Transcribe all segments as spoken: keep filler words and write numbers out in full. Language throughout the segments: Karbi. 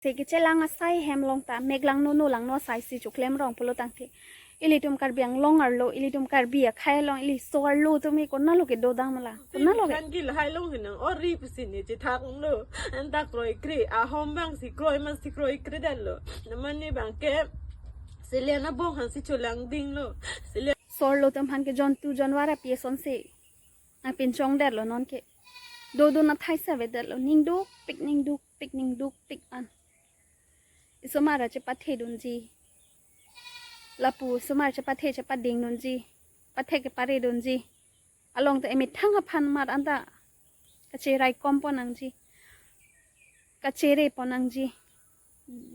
Se kechelang asai hem along ta, mek langno no langno asai si choklem rong pulo tangte, ilitum Karbi Anglong arlo, ilitum Karbi akhei along, ili so arlo atum ke konatlo kedodam la, konatlo ke. Kan gil hai long hinang ori pusi ne chethak lo. Anta kroikre, ahom abang si kroi man si kroikre detlo. Namane abang ke selen abong aphan si cholangdinglo. Selen so arlo atum aphan ke jontu jonwar api asonsi nangpinchong detlo non ke. Dodun athai si avedetlo. Ning dukpik, ning dukpik, ning dukpik an. Isomar chepathe dunji. Lapu isomar chepathe chepading dunji. Pathe kepare dunji. Along ta emethang aphan mar anta kacherai kom pon nangji. Kachere pon nangji.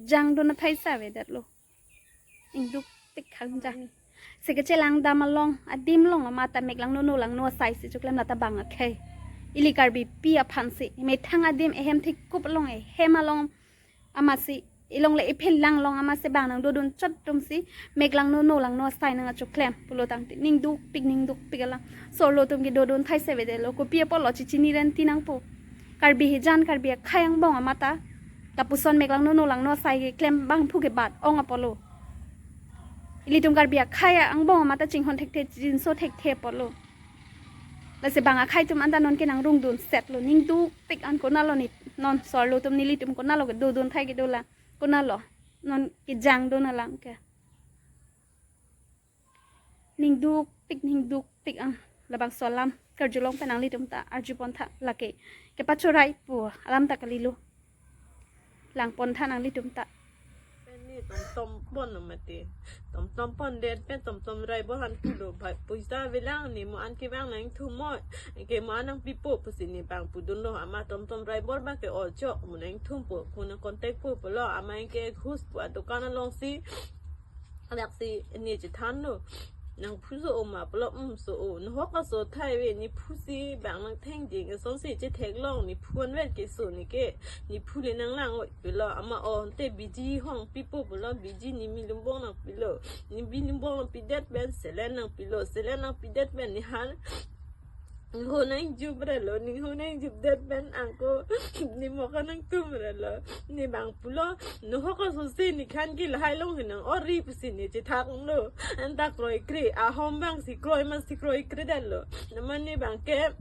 Jangdun athai si avedetlo. Ning dukpik khang jang. Se kechelang dam along, adim along amat ta mek langno no langno asai si choklem lata bang akhei. Ili Karbipi aphan si, methang adim ehem thekup along, ehem along amat si, ilongle iphelang along amat si bang nangdodun chot atum si, mek langno no langno asai nangkachoklem pulo tangte, ning dukpik, ning dukpik alang. So arlo atum ke dodun athai si avedetlo, kopi apotlo chechini renti nangpo. Karbi hijan, Karbi akhei angbong amat ta, lapuson mek langno no langno asai keklem abangphu ke bat ong apotlo. Ilitum Karbi akhei angbong amat ta chinghon thekthe, chinso thekthe apotlo. Lasi bang akhei atum anta non ke nangrungdun setlo. Ning dukpik an konatlo ne, non so arlo atum nelitum konatlo kedodun athai kedo la, konatlo. Non kejangdun alang ke. Ning dukpik, ning dukpik an. Labangso alam karjulong pen nanglitum ta arju pon tha lake. Kepachorai pu alam ta kalilo. Lang pon tha nanglitum ta. Pen ne tomtom pon mati. Tomtom pon det pen tomtom driver aphan pulo, bhai, poisa avelang, ne mo-an kevang nangthum moi. Ke mo-an nangpipo pusi ne bang pudunlo, amat tomtom driver abang ke ojok mo nangthumpo, mo nangcontact po pulo, amat ke ghus pu adukan along si. Adak si ne chethanlo. Nangphu so-o ma pulo, um, so-o. Nahok aso athai ave, nephu si bang nangthengjing asonsi chetheklong, nephu anvet keso ne ke. Nephu le nanglang-oi pulo, amat o ante biji hongpipo pulo, biji ne mi lumbong nangpilo. Ne bi lumbong nangpidet pen selen nangpilo, selen nangpidet pen nephan ho nangjup relo, ne ho nangjup det pen angko ne mokha nangtum relo. Ne bang pulo, nahok aso si ne kan gil hai long hinang ori pusi ne chethak lo. Anta kroikre, ahom abang si kroi man si kroikre detlo. Namane abang ke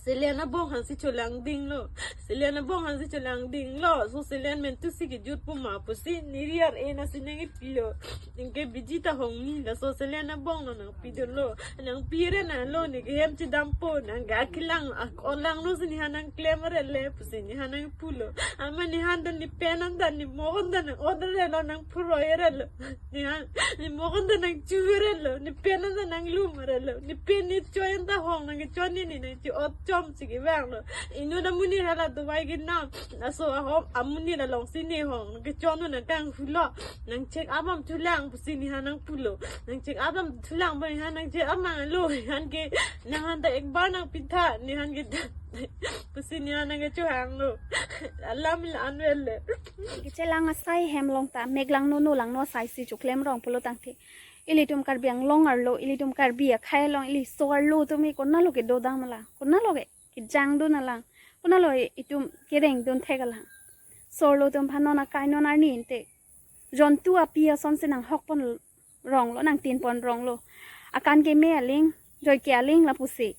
selen abong aphan si cholangdinglo. Selen abong aphan si cholangdinglo. So selen mentu si kejut pu ma pusi ne riar ena si nangpilo. Anke biji ta hongni, laso selen abong lo nangpidunlo. Nangpire na lo, ne kehem chedampo, nang ga kelang, ak-, olang lo si nephan nangklem rele pusi nephan nangpulo. Amat nephan ta ne pen anta ne mokon ta nang-ot relo, nangphuroi relo. Nephan ne mokon ta nangchu relo, ne pen anta nanglum relo. Ne pen ne choi anta hong nangkechon ne ne nangche-ot chom si kevanglo. Inut amonit hala dovai kenam. Laso ahom amonit along si ne hong nangkechon nangkanghulo. Nang check up am thulang pusi nephan nangpulo. Nang check up am thulang ba nephan nang check up mang lo. Nephan ke nephan ta ek bar nangpitha, nephan ke pusi nephan nangkechohanglo. Alam la anvel le. Kechelang asai hem along ta, mek langno no langno asai si choklem rong pulo tangte, ilitum Karbi Anglong arlo, ilitum Karbi akhei along, ili so arlo atum ke konatlo kedodam la, konatlo ke, kejangdun alang, konatlo itum kerengdun thek alang. So arlo atum aphan non akai non arni ante jontu api asonsi nanghok pon ronglo, nangtin pon ronglo. Akan keme aling, joike aling lapusi.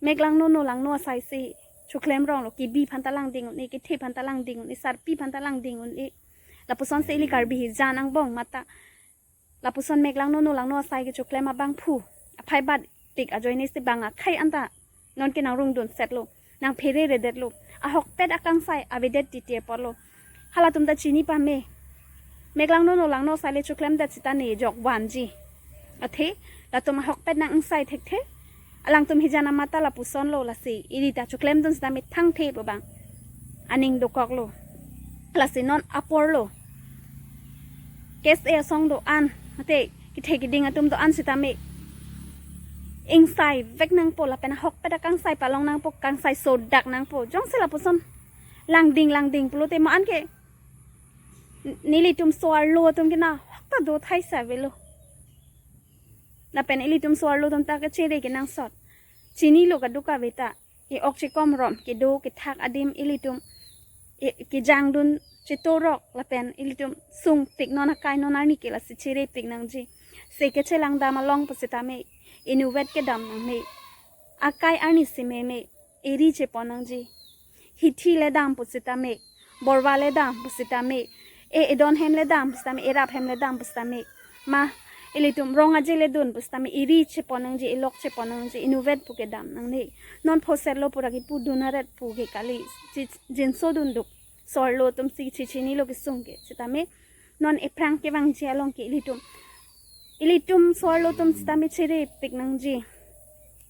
Mek langno no langno asai si choklem ronglo, kebi aphan ta langding un-e, kethe aphan ta langding un-e, sarpi aphan ta langding un-e. Lapusonsi ili Karbi hijan angbong amat ta, lapuson mek langno no langno asai kechoklem abangphu aphai batpik ajoine si bang akhei anta non ke nangrungdun setlo, nangphere redetlo. Ahokpet akangsai avedet titi apotlo. Halatum ta chini pame. Mek langno no langno asai le choklemdet sita ne jok vanji. Athe latum ahokpet nang-ingsai thekthe. Alangtum hijan amat ta lapusonlo, lasi ili ta choklemdun sita methang the pu abang aning dokoklo. Lasi non aporlo. K S A asong do-an, mate kethe keding atum do-an sitame ingsai vek nangpo, lapen ahokpet akangsai palong nangpo, kangsai sodak nangpo. Jongsi lapuson langding langding pulote mo-an ke nelitum so arlo atum ke nahok ta do athai si avelo. Lapen ilitum so arlo atum ta kachere kenangsot. Chinilo kadokave ta. Ke-ok chekom rom, kedo kethak adim ilitum Ke-, kejangdun chetorok lapen ilitum sungpik non akai non arni ke lasi cherepik nangji. Se kachelangdam along pusitame inutvet kedam nangne. Akai arni si meme, eri chepon nangji. Hithi le dam pusitame, borva le dam pusitame, e edon hem le dam pusitame, erap hem le dam pusitame, ma ilitum rong aje le dun pusitame, eri chepon nangji, elok chepon nangji, inutvet pu kedam nangne. Non phosetlo pura kipudun aret pu ke kali, chi-, jinsodun duk. So-arlo atum si chichinilo kesung ke. Sitame non ephrang kevangji along ke ilitum, ilitum so-arlo atum sitame cherepik nangji.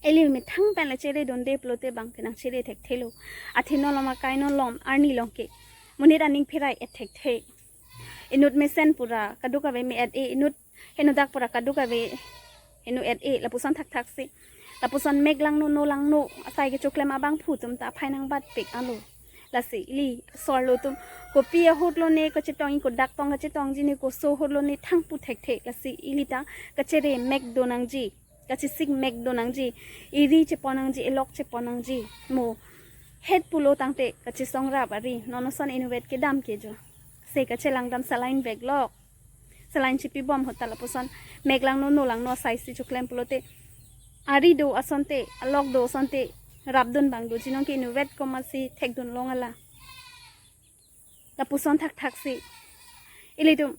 Ili methang pen le cheredunde pulote bang ke nangchere thekthelo. Athe non lom akai non lom arni along ke monit aning pherai-et thekthe. Inut mesen pura kadokave me-et-e, inut henodak pura kadokave heno-et-e, lapuson thakthak si. Lapuson mek langno, no langno asai kechoklem abangphu atum ta aphai nangbatpik alo. Lasi ili so-arlo atum kopi ahut lone kachetongji, kodak tong kachetongji ne, koso ahut lone thangpu thekthe. Lasi ili ta kachere mek do nangji, kachesik mek do nangji, eri chepon nangji, elok chepon nangji. Mo het pulo tangte kachesong rap ari, non ason inutvet kedam ke jo. Se kachelangdam saline bag lok, saline chipibom ahut ta lapuson mek langno, no langno asai si choklem pulote, ari do asonte, alok do asonte, rapdun bang doji nong ke inutvet komatsi thekdun long ala. Lapuson thakthak si ilitum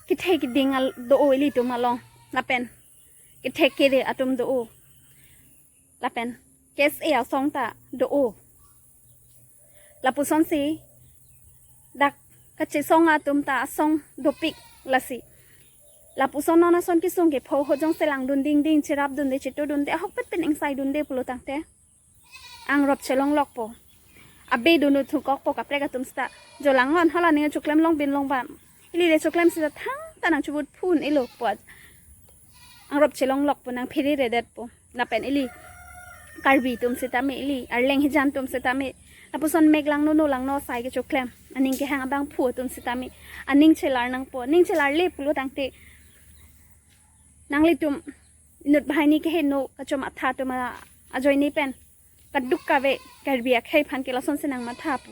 kethek keding al-, do-o ilitum along, lapen kethek kere atum do-o, lapen K S A asong ta do-o. Lapuson si dak kachesong atum ta asong dopik lasi. Lapuson non ason kesung ke pho ho jongsi langdun dingding, cherapdunde, chetodunde, ahokpet pen ingsaidunde pulo tangte angrop chelonglokpo. Abe dunu thukokpo kaprek atum sita. Jo lang non hala ning choklem long bin long bam. Ili le choklem sita thangta nangchubut phun ilo puat. Angrop chelonglokpo, nangphereredetpo. Lapen ili Karbi atum sitame, ili Arleng hijan atum sitame, lapuson mek langno, no langno asai kechoklem aning kehang abangphu atum sitame aning chelar nangpo. Aning chelarle pulo tangte nanglitum inut banghini keheno kachom atha atum a-, ajoine pen kadokave Karbi akhei aphan ke lasonsi nangmathapo.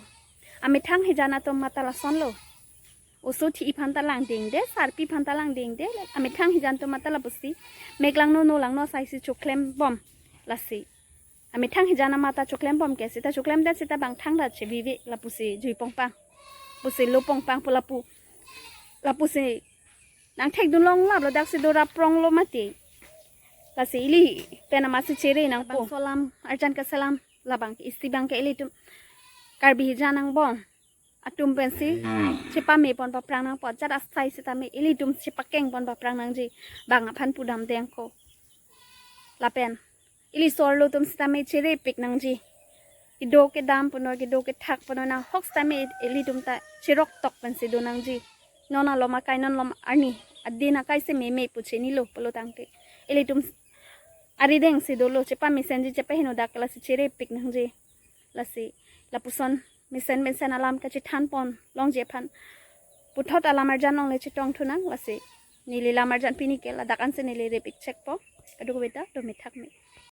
Amethang hijan atum mata lasonlo. Oso thi aphan ta langdingde, sarpi aphan ta langdingde, amethang hijan atum mata lapusi mek langno, no langno asai si choklembom lasi. Amethang hijan amata choklembom ke, sita choklemdet sita bang thangta chevive lapusi jui pongpang, pusi lo pongpang pu lapu, lapusi nangthekdun longlaplo, daksi do rap pronglo mati. Lasi ili pen amatsi chere nangpo. Bangso alam arjan kaselam labang ke, isi bang ke ilitum Karbi hijan angbong atum pensi chepamepon paphrang nangpo, ajat asai sitame ilitum chepakengpon paphrang nangji, bang aphan pudamde angko. Lapen ili so-arlo atum sitame cherepik nangji. Kedo kedam puno, kedo kethak puno, nanghok sitame ilitum ta cheroktok pensi do nangji. Non alom akai non lom arni, adin akai si meme pu chinilo pulo tangte, ilitum arideng si dolo, chepamesenji, chepahenodak lasi cherepik nangji. Lasi lapuson mesen mesen alam kachethanpon longji aphan puthot alam arjan longle chetongthunang. Lasi neli lam arjan pini ke ladak ansi neli repik chekpo. Kadokave ta do methak me.